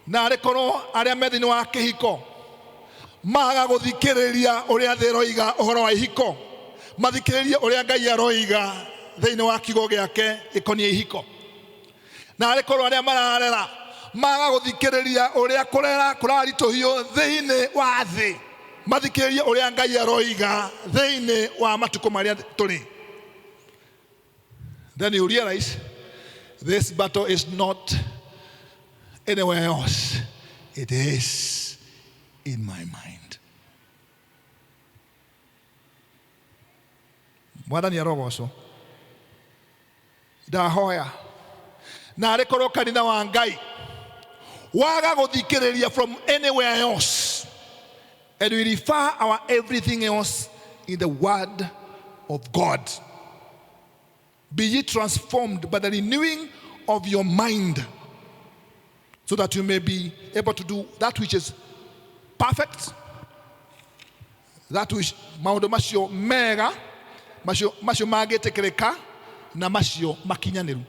Na arĩ korwo arĩa me thĩinĩ wa kĩhiko maga gũthikĩrĩria ũrĩa thĩ ĩroiga ũhoro wa ihiko, mathikĩrĩrie ũrĩa Ngai aroiga thĩinĩ wa kiugo gĩake gĩkoniĩ ihiko. Na arĩ korwo arĩa mararera maga gũthikĩrĩria ũrĩa kũrera kũraritũhio thĩinĩ wa thĩ, mathikĩrĩrie ũrĩa Ngai aroiga thĩinĩ wa matukũ marĩa tũrĩ. Then you realize this battle is not anywhere else. It is in my mind. Mwathani arogocwo. Ndahoya na arĩ korwo kanitha wa Ngai waga gũthikĩrĩria from anywhere else and we refer our everything else in the word of God. Be ye transformed by the renewing of your mind so that you may be able to do that which is perfect, that which maũndũ macio mega, macio macio mangĩtĩkĩrĩka na macio makinyanĩru.